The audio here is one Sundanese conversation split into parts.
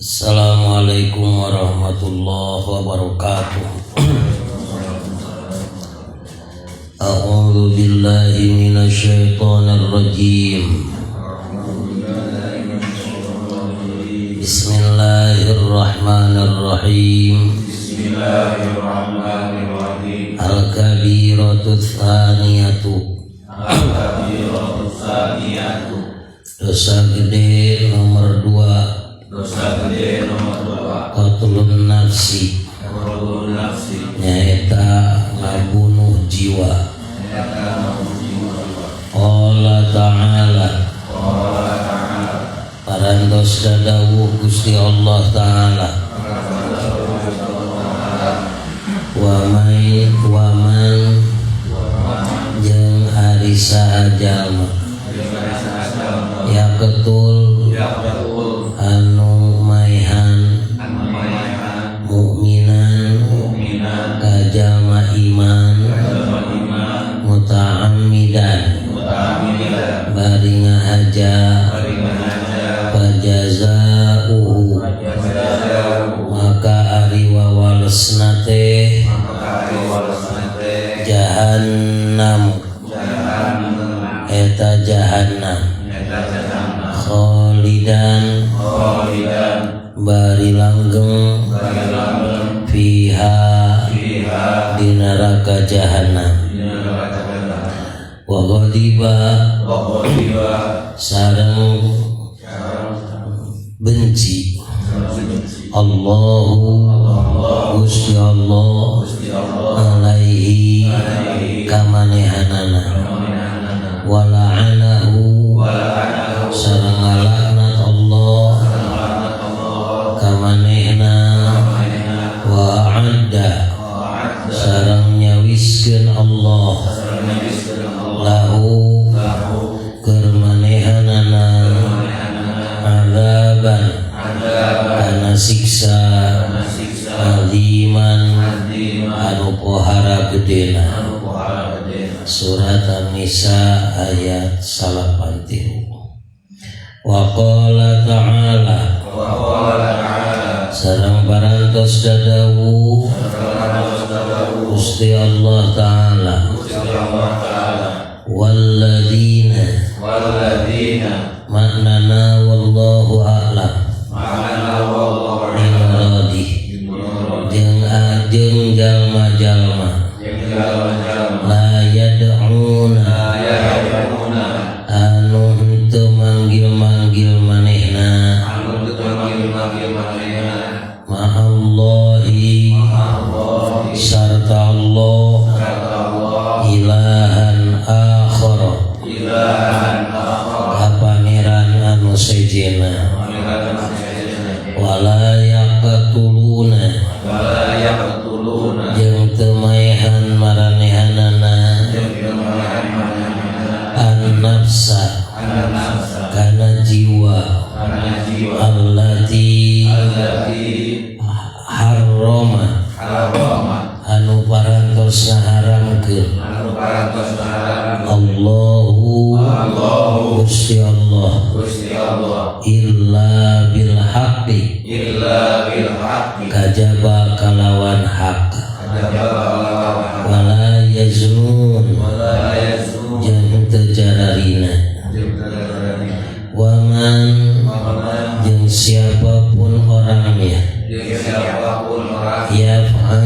Assalamualaikum warahmatullahi wabarakatuh. A'udzu billahi minasyaitonir rajim. Bismillahirrahmanirrahim. Bismillahirrahmanirrahim. Al-kabiratu tsaniyatu. Al-kabiratu tsaniyatu. Dosa gede nomor 2. Dosa gede nomor 2. Qatlun nafsi. Qatlun nafsi. Nyaeta ngabunuh jiwa. Nyaeta ngabunuh jiwa. Qala ta'ala. Qala ta'ala. Parantos dadawuh Gusti Allah ta'ala. Wa man jeung ari saha jalma yaqtul anu maehan mukminan ka jalma iman muta'ammidan bari ngahaja fajazauhu maka ari wawalesna teh jahannam eta jahannam khalidan bari langgeng fiha di neraka jahannam wa ghadiba sareng benci Allahu Gusti Allah alaihi kamanehanana wa la'anahu sareng ngalaknat Allah kamanehna wa a'adda sareng nyawiskeun Allah lahu keur manehanana azaban kana siksa aziman anu pohara gedena. Surat An-Nisa ayat 83. Wa qala ta'ala sareng parantos dadawuh Gusti Allah ta'ala walladzina maknana wallahu a'lam bimuradi jeung ajeng jalma-jalma la yad'una anu henteu manggil-manggil manehna ma'allahi sarta Allah ilahan akhara ka pangeran anu sejena wala yaqtuluna jeung teu maehan maranehanana an-nafsa kana jiwa allati harrama anu parantos ngaharamkeun Allahu Gusti Allah illa bil haqqi kajaba kalawan hak wala yaznun jeung teu jararina waman jeung siapapun orangnya yaf'al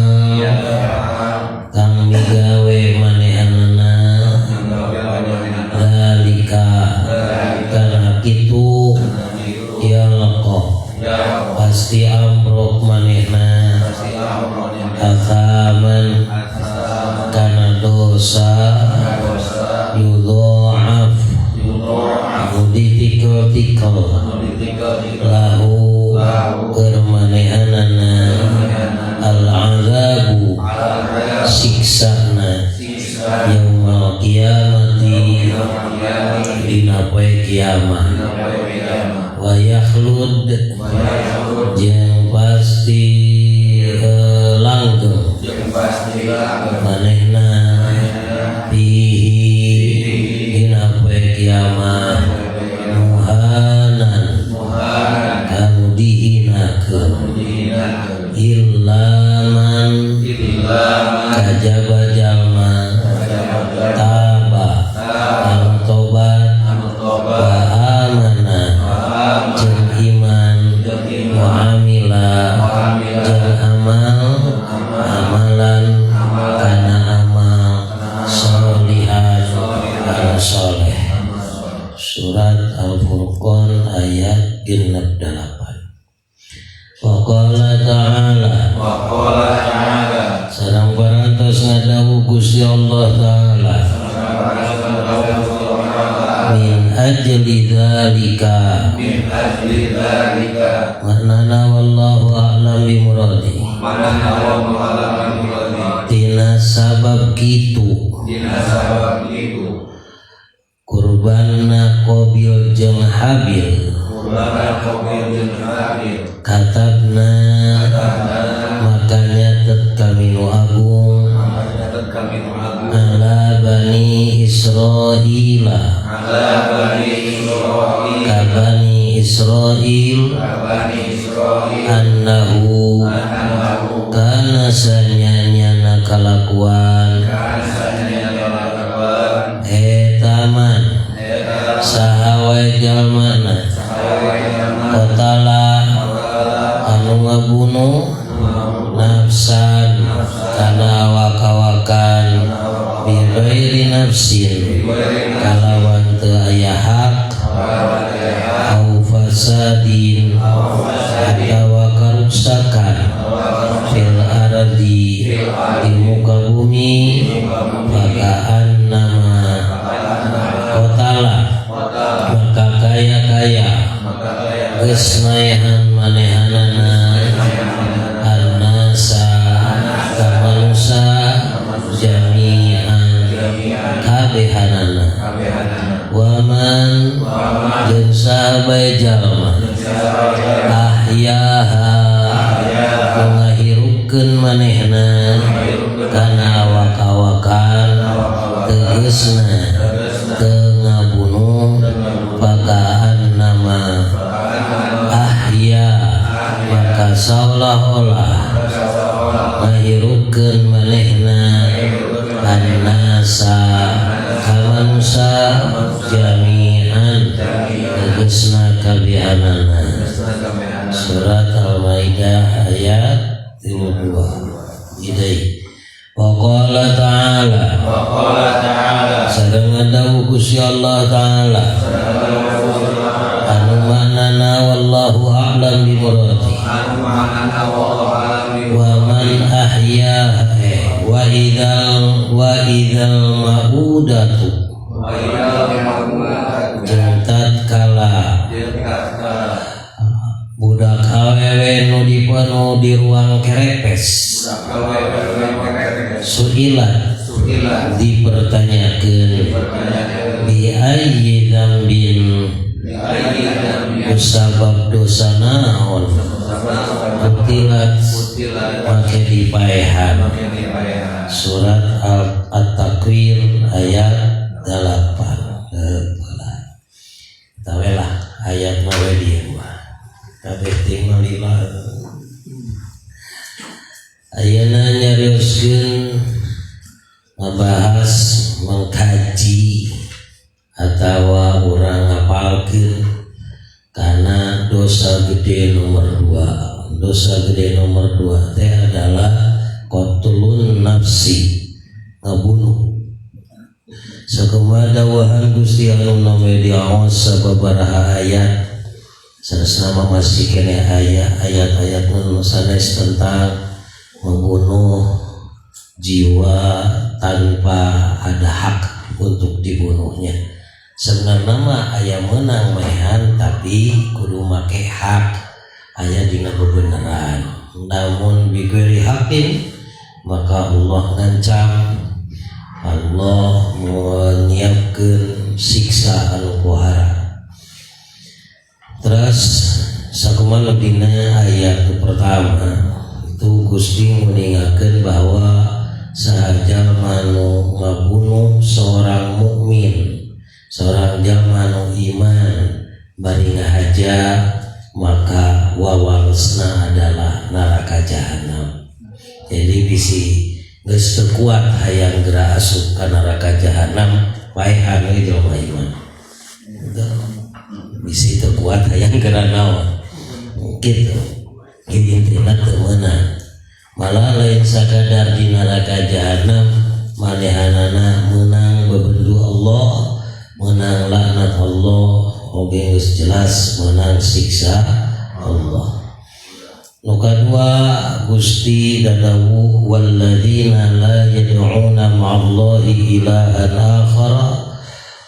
kang migawe manehanana zalika kana kitu yalqa pasti amprok manehna athaman kana dosa yudha'af nu ditikel-tikel lahu keur manehanana al-azabu siksana yaumal qiyamati dina poe kiamat wa yakhlud jeung pasti langgeng manehna fihi dina poe kiamat muhanan kanu dihina dihinakeun illa man kajaba jalma taba anu tobat wa amana jeung iman wa amila jeung amal amalan kana amal sholihan anu soleh. Surat Al-Furqan ayat 68. Wa qala ta'ala sareng parantos ngadawuh Gusti Allah Ta'ala min ajli dzalika maknana wallahu a'lam bi muradi tina sabab kitu kurbanna Qabil jeung Habil katabna maka nyatet kami nu agung ala bani Israila ka bani Israil annahu kana sanyanyana kalakuan etaman saha wae jalmana qatala anu ngabunuh nafsan kana awak-awakan bi ghairi nafsin kalawan teu aya hak au fasadin atawa karuksakan fil ardi di muka bumi maka nama qatala maka kaya-kaya geus maehan manehanana annasa ka manusa jami'an kabehanana waman jeung sahabae jalma ahyaha ngahirupkeun manehna kana awak-awakan tegesna teu ngabunuh pakaan nama ahya maka saolah-olah ngahirupkeun manehna annasa ka manusa jami'an tegesna kabehanana. Surat Al-Maidah ayat 32. Idai wa qala ta'ala sareng ngadawuh Gusti Allah Ta'ala anu maknana wallahu a'lam bi muradi wa man ahya wa idzal ma'udatu jeung tatkala budak awewe nu dipanu di ruang kerepes suilat dipertanyakeun bi ayyi dzambin kusabab dosa naon kutilat make dipaehan. Surat At-Takwir ayat 8. Tawelah ayat mawe dieu mah kabeh teh malila. Ayeuna nyarioskeun ngabahas mengkaji atawa urang ngapalkeun kana dosa gede nomor 2. Dosa gede nomor 2 teh adalah qatlun nafsi, ngabunuh. Sakumaha dawahan Gusti anu name diaos sababaraha ayat sanesna masih keneh aya ayat-ayat nu sanes tentang membunuh jiwa tanpa ada hak untuk dibunuhnya. Sebenarnya mah aya menang maehan tapi kudu make hak aya dina bebeneran. Namun bighairi hakin maka Allah ngancam, Allah menyiapkan siksa anu pohara. Terus sakumaha dina ayat pertama itu Gusti meninggalkan bahwa saha jalma nu ngabunuh seorang mukmin, seorang jalma nu iman bari ngahaja maka wawalesna Bisi geus teu kuat hayang geura asup ka neraka jahanam, paehan we jelema iman. Bisi teu kuat hayang geura naon gitu. Jadi intina teu meunang. Malah lain sakadar di neraka jahanam, manehanana meunang bebendu Allah, meunang laknat Allah, oge geus jelas meunang siksa Allah. Nu kadua, Gusti dadawuh walladzina la yad'una ma'allahi ilahan akhara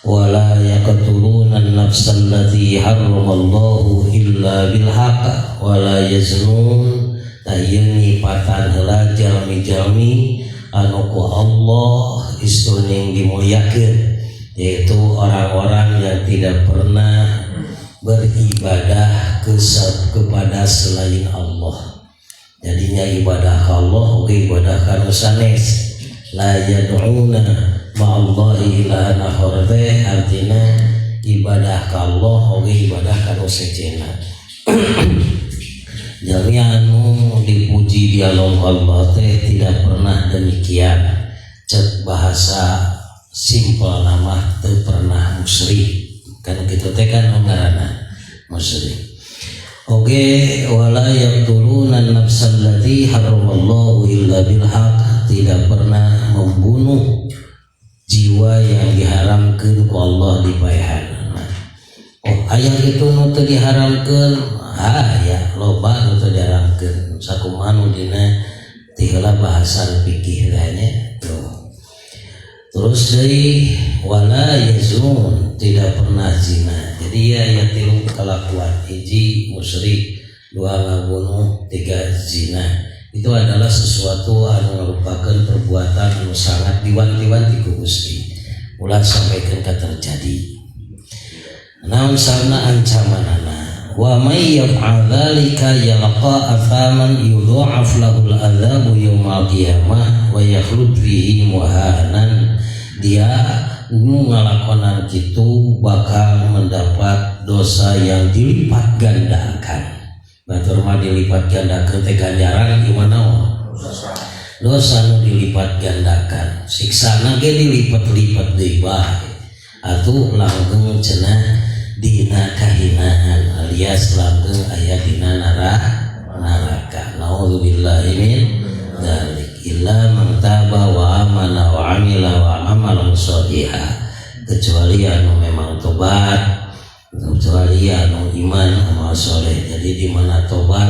wa la yaqtuluna an-nafsa allati harramallahu illa bil haqq wa la yaznun. Tah ieu nyipatan heula jalmi-jalmi anu ku Allah istuning dimuliakeun, yaitu orang-orang yang tidak pernah beribadah kepada selain Allah. Jadinya ibadah ke Allah oke ibadah ka nu sanes. La yad'una ma'allahi ilahan akhar teh artinya ibadah ka Allah oge ibadah ka nu sejenna. Jalmi anu dipuji dialog Allah teh tidak pernah demikian. Cek bahasa simpel nama teu pernah musyrik. Kan kitu teh kan ngaranna musyrik. Oge wala yaqtuluna an-nafsal lati harramallahu illa bil haqq, tidak pernah membunuh jiwa yang diharamkeun ku Allah dipaehan. Oh, aya kitu nu teu diharamkeun? Ah ya, loba nu teu diharamkeun. Sakumaha nu dina ti heula bahasan fikih nya tuh. Terus dari wala yaznun, tidak pernah zina. Jadi ya ya tilu kelakuan, hiji musyrik, dua ngabunuh, tiga zina. Itu adalah sesuatu anu merupakan perbuatan anu sangat diwanti-wanti ku Gusti. Ulah sampaikan ka terjadi. Naon sana ancamanana? Wa may yaf'al dzalika yalqa athaman yudha'af lahul adzabu yaumal qiyamah wa yakhlud fihi muhanan. Dia nu ngalakonan kitu bakal mendapat dosa yang dilipat gandakan. Batur mah dilipat gandakan teh ganjaran gimana? Dosa nu dilipat gandakan, siksana ge dilipat-lipat deui bae. Atuh langgeng cenah dina kahinaan alias langgeng aya dina neraka. Naudzubillahi min dzalik. Illa man taba wa amana wa amila wa amalan sholiha, kecuali anu memang tobat, kecuali anu iman amal soleh. Jadi di mana tobat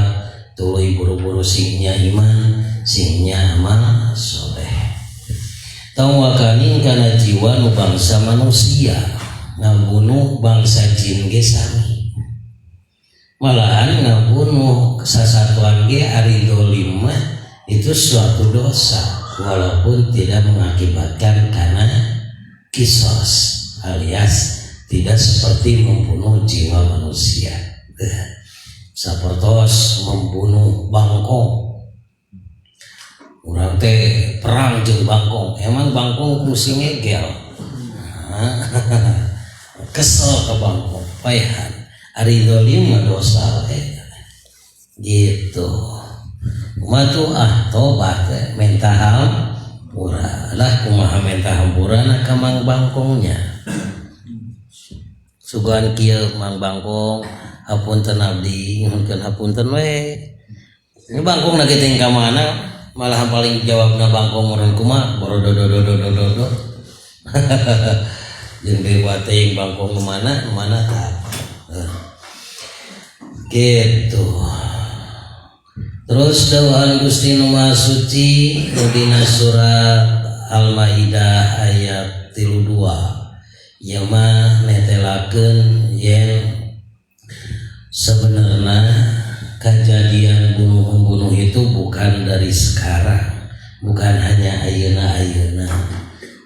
tuluy buru-buru singnya iman, singnya amal soleh. Tong wakaning kana jiwa nu bangsa manusia, ngabunuh bangsa jin ge sami. Malahan ngabunuh sasatuan ge ari dolim mah itu suatu dosa walaupun tidak mengakibatkan karena kisos alias tidak seperti membunuh jiwa manusia. Sapertos membunuh bangkong. Urang teh perang jeung bangkong, emang bangkong kursi ngegel, kesel ke bangkong, paehan. Ari dolim mah dosa gitu. Kumaha tuh? Ah, tobat teh menta hampura lah. Kumaha menta hampura ka Mang Bangkongnya? Sugan kieu, Mang Bangkong, hapunten, abdi nyuhunkeun hapunten we. Ini bangkong lagi teh ka mana malah paling jawabna bangkong meureun kumaha, borododododododo jeung dewa teh. Bangkong nu mana nu mana tah gitu. Terus dawuhan Gusti Nu Maha Suci nu dina surat Al-Maidah ayat 32, ieu mah netelakeun yen sebenarnya kejadian bunuh-membunuh itu bukan dari sekarang, bukan hanya ayeuna-ayeuna,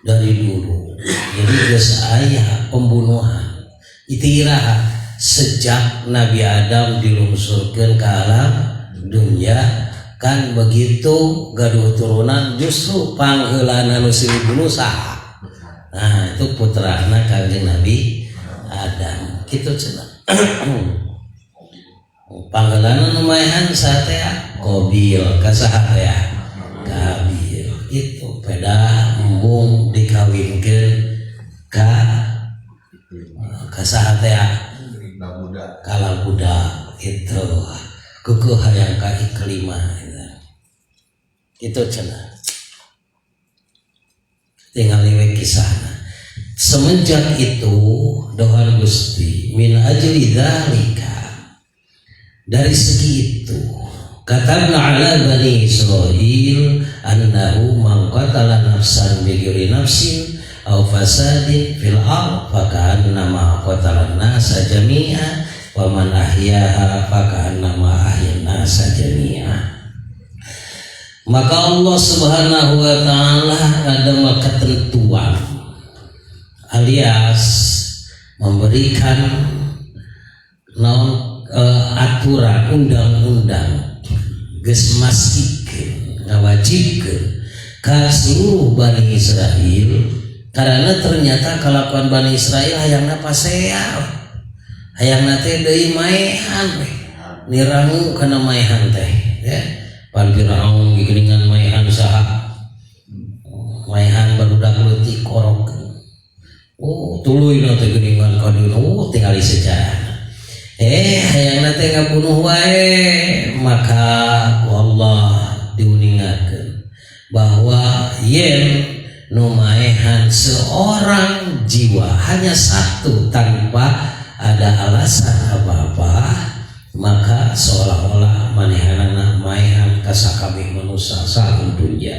dari dulu. Jadi geus aya pembunuhan. Itu iraha? Sejak Nabi Adam dilungsurkeun ke alam dunia, kan begitu gaduh turunan, justru pangheulana nu silih bunuh saha? Nah, itu putrana Kanjeng Nabi Adam kitu cenah. Pangheulana nu maehan saha teh? Qabil ka saha teh? Ka. Peda embung dikawinkeun ka ka saha teh kala budak itu kekeuh hayang ka Iklimah gitu cenah. Tinggal we kisahna. Semenjak itu dohar Gusti min ajli dzalika, dari segi itu katabna ala bani Israil annahu man qatala nafsan bighairi nafsin aw fasadin fil ard faka'annama qatala nasa jami'a wa man ahyaha faka'annama ahya nasa jami'a. Maka Allah Subhanahu wa taala ada ketentuan alias memberikan non aturan undang-undang geus mastikeun ngawajibkeun ka seluruh Bani Israel, karena ternyata kelakuan Bani Israel hayangna pasea, hayangna teh deui maehan we, nirangu kana maehan teh ya. Pan Firaun geuningan maehan saha, maehan barudak leutik korok. Oh, tuluy teh geuningan ka dieu. Oh, tingali sejarah hayangna teh ngabunuh wae. Maka ku Allah diuningakeun bahwa yen nu maehan seorang jiwa hanya satu tanpa ada alasan apa-apa, maka seolah-olah manehanana maehan ka sakabeh manusia salam dunia.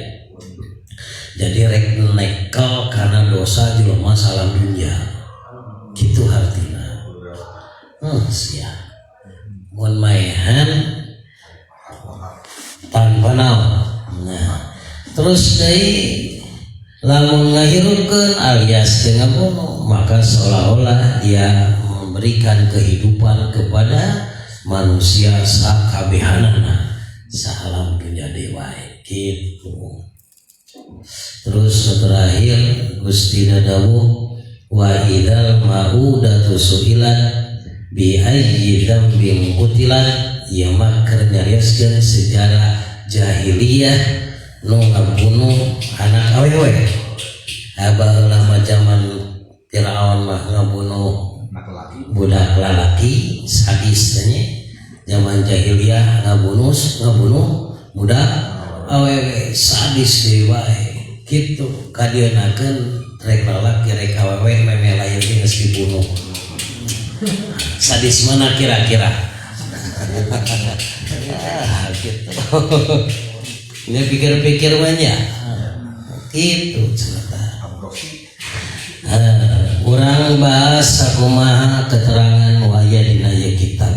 Jadi rek nekel karena dosa jelema salam dunia gitu artinya. Sia mun maehan tanpa naon. Nah, terus deui lamun ngahirupkeun alias dengan bunuh, maka seolah-olah dia memberikan kehidupan kepada manusia sakabehanana salam dunia dewa gitu. Terus terakhir Gusti dawuh wa idzal mau'udatu su'ilat bi ayyi dzambin qutilat. Ieu mah keur nyarioskeun sejarah jahiliyah nu ngabunuh anak awewe. Baheula mah zaman Firaun mah ngabunuh budak lalaki, sadis nya. Zaman jahiliyah ngabunuh ngabunuh budak awewe, sadis deui wae kitu. Kadieunakeun rek lalaki rek awewe meme lahir geus dibunuh. Sadis mana kira-kira? Ah, gitu. Ini pikir-pikir banyak gitu cerita. Urang bahas sakumaha keterangan waya dina ieu kitab.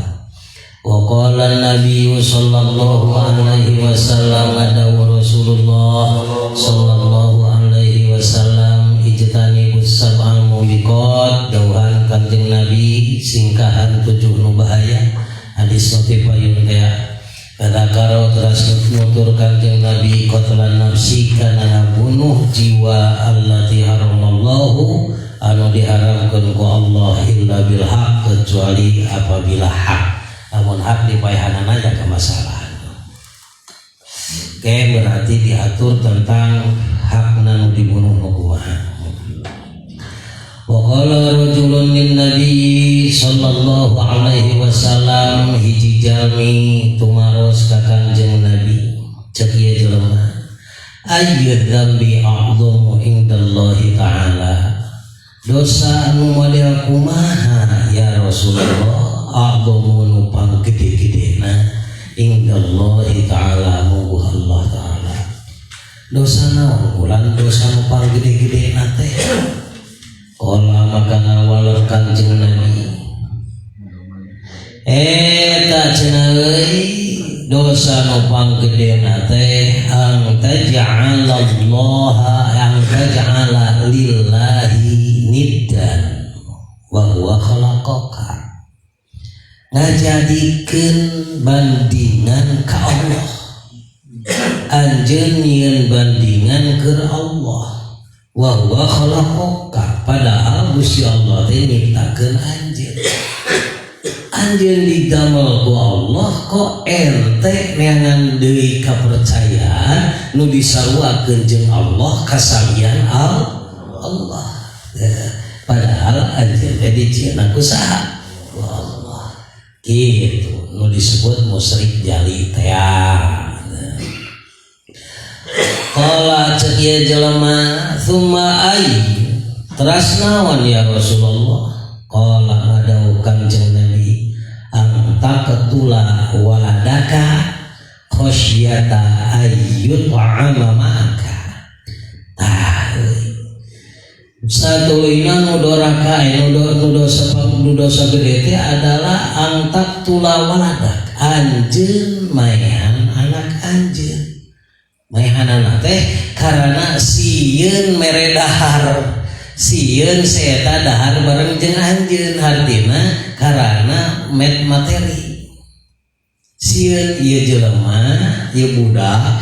Wa qala Nabi sallallahu alaihi wasallam, dawuh Rasulullah sallallahu alaihi wasallam, ijtanibus sab'al mubiqat. Dawuhan Kanjeng Nabi, singkahan tujuh nu bahaya. Hadis nu ti payun teh. Kata teras nutur Kanjeng Nabi qatlan nafsi kana ngabunuh jiwa allati haramallahu anu diharamkeun ku Allah illa bil haq, kecuali apabila hak. Lamun hak dipaehanana ya kemasalahan. Oke, berarti diatur tentang hak nu dibunuh nu kumaha. Wa qala rajulun lin nabi sallallahu alaihi wasallam, hiji jalmi tumaros ka Kanjeng Nabi, cek ieu jelema, ayyu dzambi a'dhamu indallahi ta'ala, dosa anu model kumaha ya Rasulullah, a'dhamu nu panggede-gedena, indallahi ta'ala mungguh Allah ta'ala, dosa naon ulang dosa nu panggede-gedena teh? Qala, maka ngawaler Kanjeng Nabi, eta cenah euy dosa nu panggedena teh ang taj'alallaha ang taj'ala lillahi niddan wa huwa khalaqaka, ngajadikeun bandingan ka Allah, anjeun nyieun bandingan keur Allah, wa huwa khalaqaka, padahal Gusti Allah teh nyiptakeun anjeun. Anjeun Anjeun didamel ku Allah kok ente neangan deui kapercayaan nu disaruakeun jeung Allah kasalian Allah. Ya, padahal anjeun teh dijieunna ku saha? Ku Allah. Gitu nu disebut musyrik jali teh. Qala, cek ieu jelema, "Tsumma ay?" Teras naon ya Rasulullah? Qala, ngadawuh Kangjeng Nabi, "An taqtula waladaka khasyata ayyut'ama ma'aka." Tah, satuluyna nu doraka, nu dosa gede teh adalah an taqtula waladak, anjeun maehan anak anjeun. Maehanana teh karena sieun mere dahar, sieun si eta dahar bareng jeung anjeun, hartina karena met materi, sieun ieu jelema, ieu budak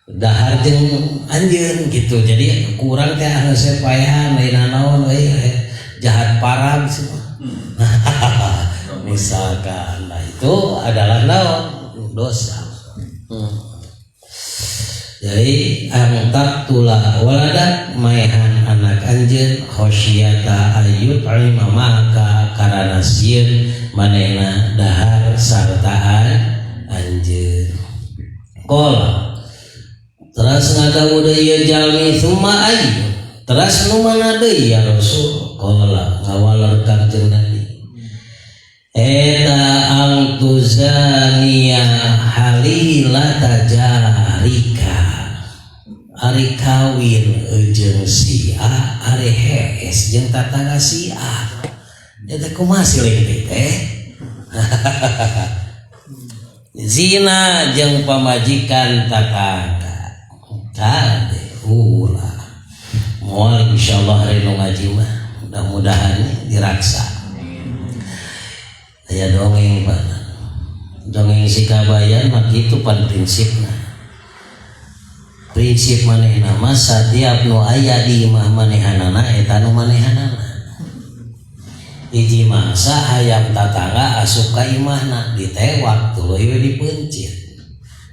dahar jeung anjeun gitu. Jadi kurang teh hese paehan, lain naon euy, jahat parah semua misalkan. Nah, itu adalah naon? Dosa. Jadi an taqtula waladak, maehan anak anjeun, khasyata ayyut'ima ma'aka, karana sieun manehna dahar sartaan anjeun. Qala, teras ngadawuh deui ieu jalmi, "Tsumma ay?" Teras nu mana deui ya Rasul? Qala, ngawaler Kangjeng Nabi, eta an tuzaniya halilata jarika, ari kawin jeung si A, ari hees jeung tatangga si A. Eta kumaha siling teh? Zina jeung pamajikan tatangga. Kade ulah, moal insyaallah. Hari nu ngaji mah mudah-mudahan diraksa. Aya dongeng, Pak, dongeng si kabayan mah kitu pan prinsipna. Prinsip manehna mah satiap nu aya di imah manehanana eta nu manehanana. Hiji mangsa hayam tatangga asup ka imahna, ditewak, tuluy we dipeuncit.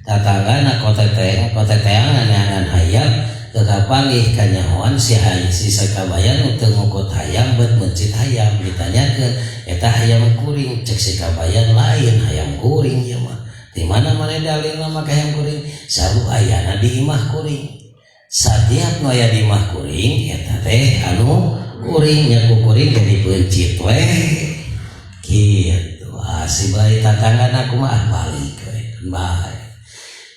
Tatanggana koteteangan neangan hayam, teu kapanggih, kanyahoan si hay si sakabayan nu teu ngukut hayam bet meuncit hayam. Ditanyakeun, "Eta hayam kuring?" Cek si kabayan, "Lain hayam kuring ieu mah." "Di mana maneh dalilna make hayam kuring?" "Selalu ayana di imah kuring. Satiap nu aya di imah kuring eta teh anu kuring nya, ku kuring teh dipeuncit we." Kitu. Ah, si bae tatanggana kumaha? Ah, balik we bae.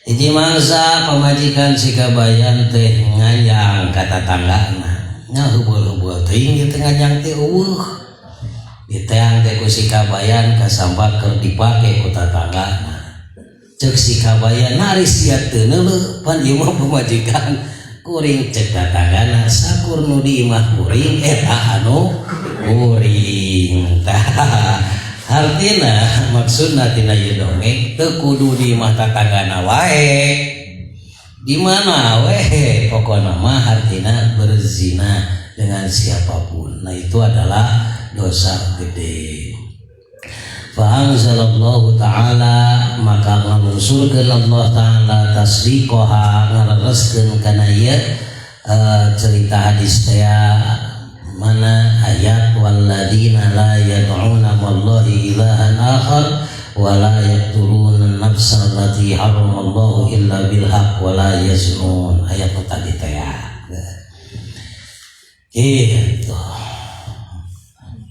Hiji mangsa pamajikan si kabayan teh nganjang ka tatanggana, ngahubul-hubul teuing ieu teh nganjang teh euweuh. Diteang teh ku si kabayan kasambak keur dipake ku tatanggana. Cek si kabayan, "Naha sia teu neuleuh? Pan ieu mah pamajikan kuring." Cek tatanggana, "Sakur nu di imah kuring eta anu kuring." Tah, hartina maksudna tina ieu dongeng teu kudu di imah tatanggana wae, di mana we pokokna mah, hartina berzina dengan siapapun, nah itu adalah dosa gede. Fa anzalallahu ta'ala, maka ngalungsurkeun Allah ta'ala, tasdiqoha, ngalereskeun kana ieu cerita hadis teh, mana ayat walladzina la yad'una mallahi ilahan akhar wa la yaqtuluna nafsa allati haramallahu illa bil haqq wa la yaznun, ayat nu tadi teh gitu.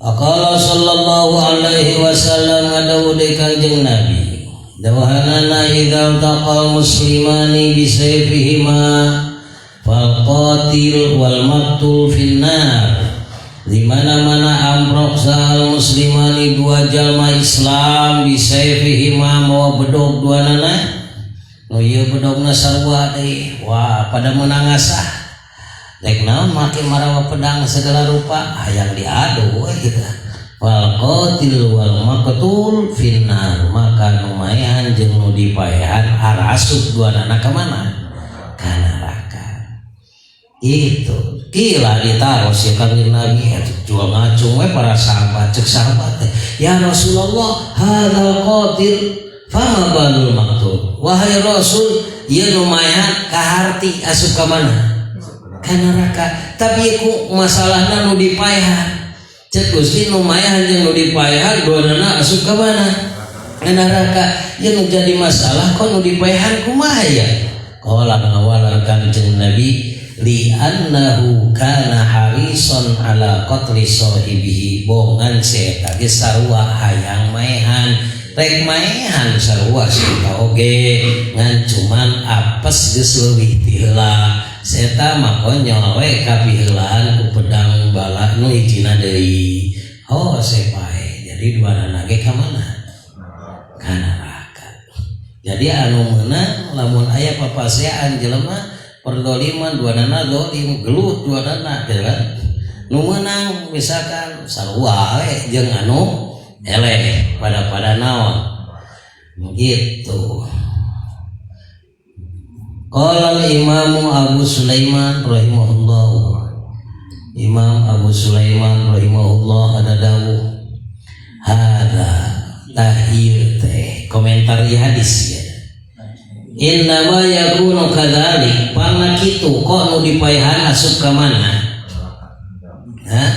Aqala sallallahu alaihi wasallam, ngadawuh deui Kangjeng Nabi, dawuhanana, idza taqal muslimani bisayfihima fal qatil wal maqtul finnar. Di mana-mana amprok sahal muslimani, dua jalma Islam, bisayfihima, mawa bedog dua nana, nu ieu bedogna sarua deui. Wah, pada menang asah rek naon make marawa pedang segala rupa, hayang diadu we gitu. Wal qatil wal maqtul finnar, maka nu maehan jeung nu dipaehan arasup dua nana ka mana? Ka neraka. Itu gila ditaruh si Kanjeng Nabi itu jual ngacung we para sahabat. Cek sahabat teh, "Ya Rasulullah, hadzal qatil, fama balul maqtul?" Wahai Rasul, ieu nu mayat kaharti asup ka mana? Ka neraka. Tapi ku masalahna nu dipaehan. Cek Gusti, nu mayahan jeung nu dipaehan duanana asup ka mana? Ka neraka. Ieu nu jadi masalah kok nu dipaehan kumaha ya? Qala, ngawalan Kanjeng Nabi, li annahu kana harison ala qatli sahibihi, bongan si eta ge sarua hayang maehan, rek maehan sarua si eta oge, ngan cuman apes geus leuwih ti heula. Si eta mah konyol we kapiheulaan ku pedang bala nu hijina deui. Oh, sepae. Jadi duanana ge ka mana? Ka neraka. Jadi anu meunang lamun aya papasean jelema perdoliman, duanana dolim, gelut duanana gitu kan, nu meunang misalkan sarua we jeung anu eleh pada pada naon gitu. Qala Imamu Abu Sulaiman rahimahullah, Imam Abu Sulaiman rahimahullah ada dawuh, hadza, tah ieu teh komentar ieu hadis ya, innama yakunu kadzalik, pangna kitu kok nu dipaehan asup ka mana? Hah?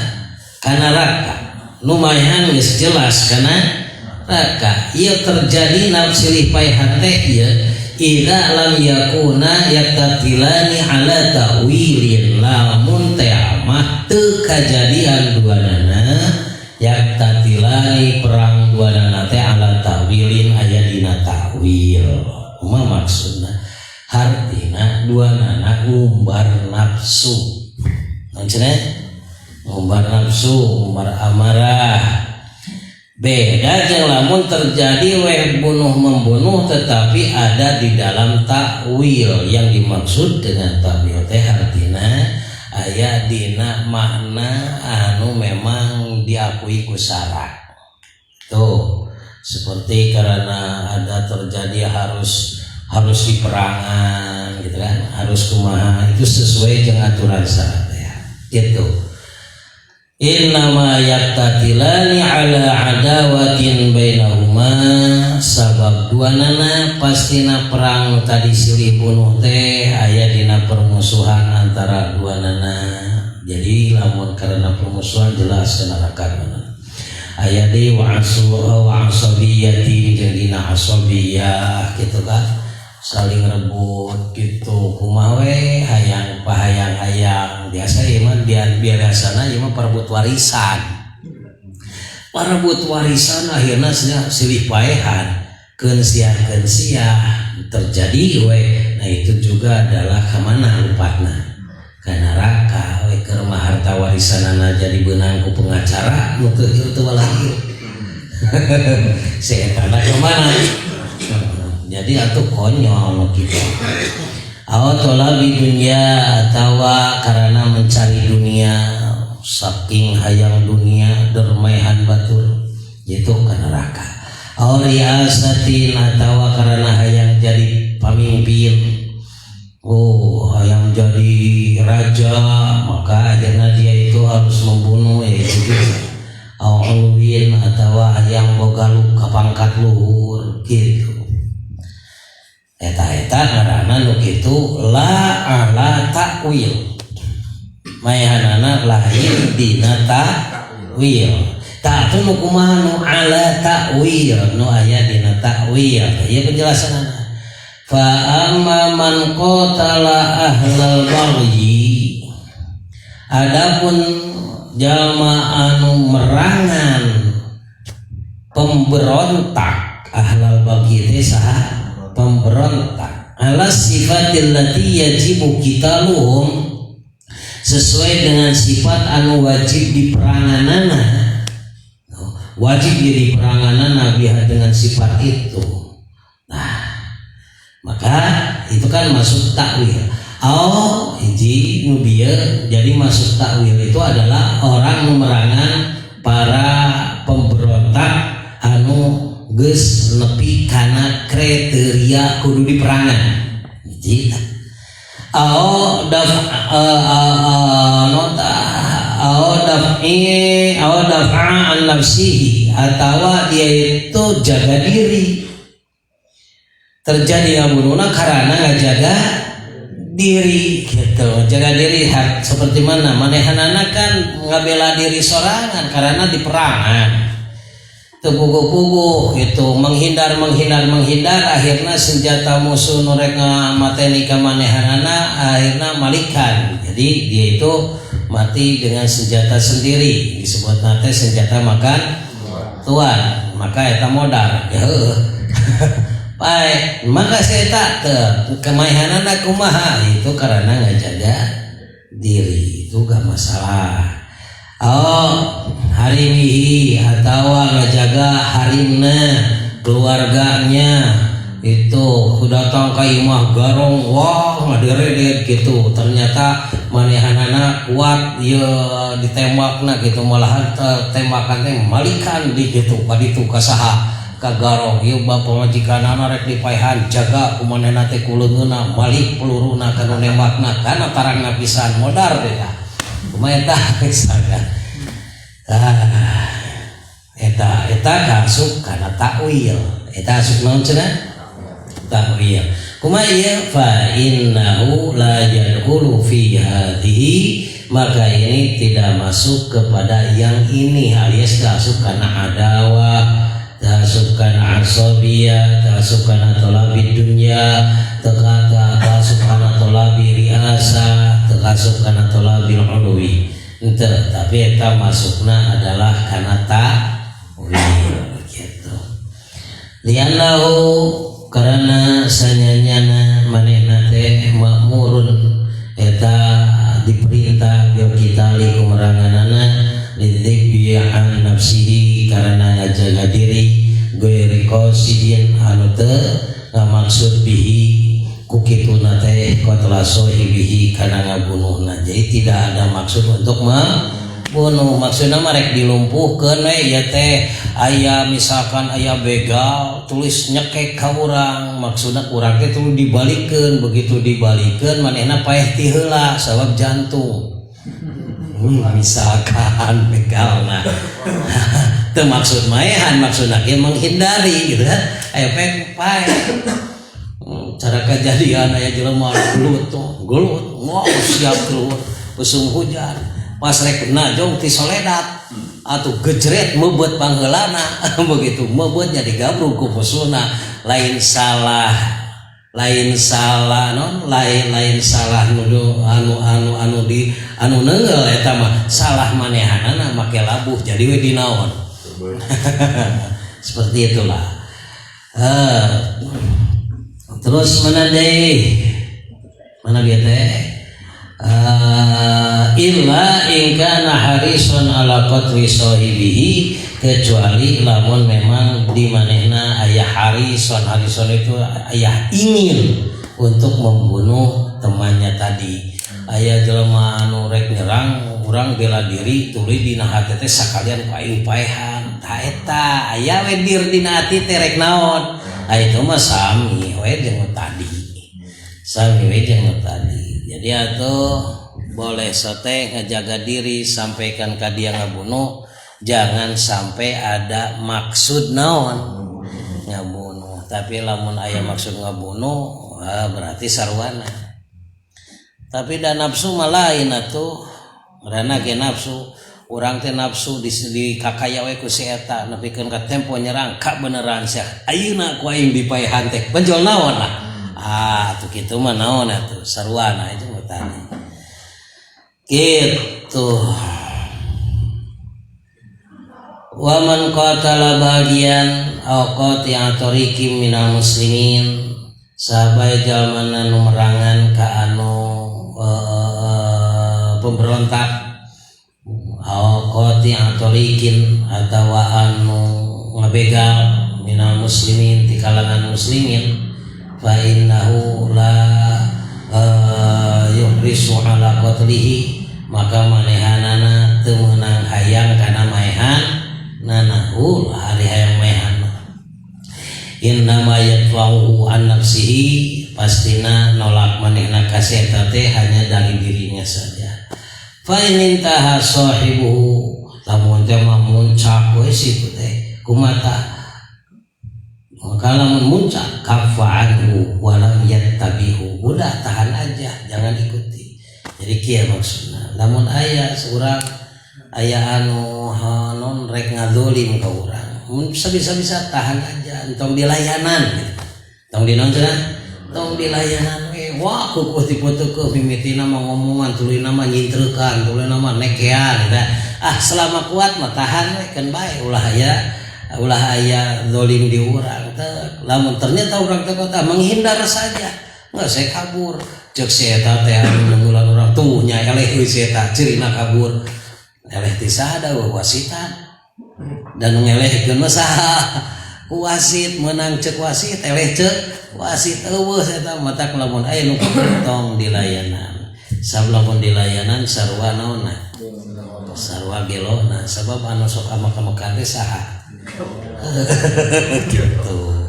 Ka neraka, nu maehan geus jelas kana neraka. Ieu terjadi silih paehan teh ieu idza lam yakuna yaktatilani ala ta'wilin, lamun teh mah teu kajadian duanana yaktatilani, perang duanana teh ala ta'wilin, aya dina ta'wil. Kumaha maksudna? Hartina duanana ngumbar nafsu. Naon cenah? Ngumbar nafsu, ngumbar amarah. Beda jeung lamun terjadi weh bunuh membunuh tetapi ada di dalam takwil. Yang dimaksud dengan takwil teh artina aya dina makna anu memang diakui ku syara. Tuh, seperti karena ada terjadi harus harus diperangan gitu kan, harus kumaha, itu sesuai dengan aturan syarat ya. Gitu. Innama yaktatilani ala adawatin bainahuma, sabab duanana pastina perang tadi silih bunuh teh aya dina permusuhan antara duanana. Jadi lamun karena permusuhan jelas ke neraka duanana. Aya deui wa asu wa asabiyatin, jeung dina asabiyah gitu kan, saling rebut gitu, kumaha we hayang pahayang-hayang. Biasa ieu mah, biasana ieu mah perebut warisan, perebut warisan, akhirnya silih paehan, keun sia keun sia terjadi we. Nah, itu juga adalah kemana lupatna? Ka neraka we. Keur mah harta warisanana jadi beunang ku pengacara nu teu teu walahir si etana kemana? Jadi atuh konyol nu kitu. Aw tolabi dunya, atawa karena mencari dunia, saking hayang dunia dermehan batur, itu ke neraka. Aw riasatin, atawa karena hayang jadi pamimpin, oh, hayang jadi raja, maka akhirnya dia itu harus membunuh ya, itu juga. Aw uluwin, atawa hayang boga ka pangkat luhur gitu. Eta-eta ngaranna nu kitu la ala takwil, mayahanana lain dina takwil. Tak tuh nu kumaha nu ala takwil, nu aya dina takwil? Ieu penjelasanana. Fa amma man qatala ahlal bagyi, adapun jalma anu merangan pemberontak. Ahlal bagyi teh saha? Pemberontak. Ala sifatil lati yajibu qitaluhum, sesuai dengan sifat anu wajib di peranganana, wajib jadi peranganana biha, dengan sifat itu. Nah, maka itu kan masuk takwil. Oh, hiji nu bieu jadi masuk takwil itu adalah orang memerangan para pemberontak anu geus nepi kana kriteria kudu diperangan. Hiji. Au daf nota au daf'i au daf'a an nafsihi, atawa dia itu jaga diri, terjadi ngabunuhna karena ngajaga diri gitu. Jaga diri hak seperti mana manehanana kan ngabela diri sorangan karena di perangan teu puguh-puguh gitu, menghindar, menghindar, menghindar, akhirnya senjata musuh nu rek ngamateni ka manehanana akhirnya malikan. Jadi dia itu mati dengan senjata sendiri, disebut nate senjata makan tuan, maka eta modal ya heuh. Baik, maka saya tak ke kemahanana kumaha itu karena ngajaga diri itu gak masalah. Oh, harimihi atau ngajaga harimna, keluarganya itu datang ke imah garong, wah, ngaderedet gitu, ternyata manehanana kuat ya, ditembakna gitu, malahan tembakan teh malikan di gitu kaditu ka saha, ka garong ieu. Bapak majikanana rek dipaehan, jaga ku manehna teh ku leungeunna, malik peluruna kanu nembakna kana tarangna pisan, modar deh tah. Kumaha eta misalkan? Ah, eta eta asup kana takwil. Eta asup naon cenah? Takwil. Kumaha ieu? Fa innahu la yadkhulu fi hadhihi, maka ini tidak masuk kepada yang ini, alias asup kana adawah, asup kana asabiyah, asup kana tolabi dunya, teka asup kana tolabi riasa, asup kana tolabil uluwi. Ente, tapi eta masukna adalah kana takwil gitu. Liannahu, karena sanyanyana manehna teh makmurun, eta diperintah bil qitali ku meranganana, lidzibbi an nafsihi, karena ngajaga diri, ghairi qasidin, anu teu ngamaksud, bihi ku kituna teh, qatla sahibihi, kana ngabunuhna. Jadi tidak ada maksud untuk membunuh, maksudna mah rek dilumpuhkeun we ieu teh. Aya misalkan aya begal tulis nyekek ka urang, maksudna urang teh tuluy dibalikeun, begitu dibalikeun manehna paeh ti heula sabab jantung. Misalkan begal, nah, teu maksud maehan, maksudna ge menghindari gitu kan, aya pek paeh. Cara kejadian aya jelema gelut tuh, gelut, wow, siap keluar usum hujan, pas rek najong ti soledat atau gejret meubeut pangheulana, begitu meubeut jadi gabrug ku musuhna. Lain salah, lain salah non, lain lain salah nu anu anu anu di anu neunggeul, eta mah salah manehanana make labuh jadi we dinaon. Seperti itulah. Terus mana deh, mana dia teh? Illa in kana harisun ala qatli sahibihi, kecuali lamun memang di manehna aya harison. Harison itu aya ingin untuk membunuh temannya tadi. Aya jelema anu rek nyerang urang, bela diri, tuluy dina hati teh sakalian ku aing paehan. Tah, eta aya we dir dina hati teh rek naon. Ah, itu mah sami we jeung nu tadi, sami we jeung nu tadi. Jadi atuh boleh sote ngejaga diri, sampaikan ka dia ngabunuh, jangan sampai ada maksud naon, ngabunuh. Tapi lamun aya maksud ngabunuh, ah, berarti sarwana. Tapi dan nafsu mah lain atuh, karena ge nafsu urang teh nafsu di kakaya we ku si eta nepikeun ka tempo nyerang ka beneran sia, ayeuna ku aing dipaehan teh benjol naon lah. Ah, tuh kitu mah naon atuh, sarwana itu mah tadi gitu. Wa man qatala baghiyan aw qati'a tariqim minal muslimin, sahabat jalma nu merangan ka anu pemberontak, aw qati'a tariqin, atawa anu ngabegal, minal muslimin, di kalangan muslimin, fa innahu la yuhrisu ala qatlihi, maka manehanana teu meunang hayang kana maehan nana. Hari hayang maehan mah innama yadfa'uhu an nafsihi. Pastina nolak manehna ka si eta teh hanya dari dirinya saja. Fa in intaha sahibuhu, lamun teh mah muncak we situ teh kumata, maka lamun muncak kaffa anhu walam yattabihu, udah tahan aja, jangan ikuti. Jadi kieu maksudna, lamun aya seorang aya anu non rek ngadolim ka urang, mun bisa-bisa tahan aja, entong dilayanan gitu. Tong di naon cenah, tong dilayanan we. Wah, kukuh diputukeun, mimitina mah ngomongan, tuluyna mah nyintreukan, tuluyna mah nekean gitu. Ah, selama kuat mah tahan we, keun bae, ulah aya dolim di urang teh. Lamun ternyata urang teh kota menghindar saja, nggak, saya kabur, cek si eta teh anu nunggulan urang tuh nya, eleh euy si eta, cirina kabur. Eleh ti saha? Da wasitan, dan nu ngelehkeun mah saha? Ku wasit. Menang cek wasit, eleh cek wasit. Euweuh eta. Matak lamun aya nu tong dilayanan, sabab lamun dilayanan sarua naonna, sarua gelona, sabab anu sok amak-amakan teh saha gitu.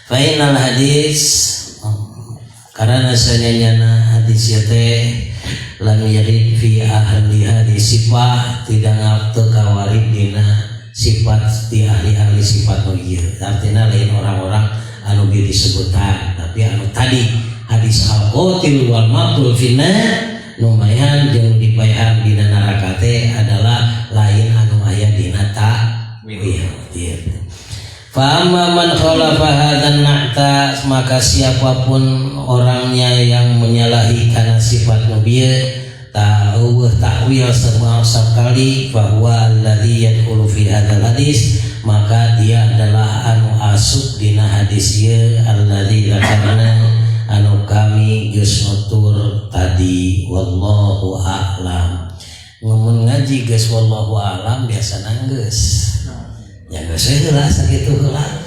Fa innal hadis, karena sanyana hadis ieu teh lam yarid fi ahli hadis sifah, tidak teu kawarid dina sifat di ahli-ahli sifat nu ieu. Artinya lain orang-orang anu bieu disebutan, tapi anu tadi hadis al qatil wal maqtul finnar, nu maehan jeung dipaehan dina neraka teh adalah lain anu aya dina ta'wil gitu. Fa amma man khalafa hadzal na'ta, maka siapapun orangnya yang menyalahi karena sifat nu bieu, ta'awuh ta'wil semua sekali, bahwa alladzi yadkhulu fi hadzal hadis, maka dia adalah anu asup dina hadis ieu, alladzi dzakarna, anu kami geus nutur tadi. Wallahu a'lam. Ngomong ngaji geus wallahu a'lam biasa geus ya, geus heula sakitu heula.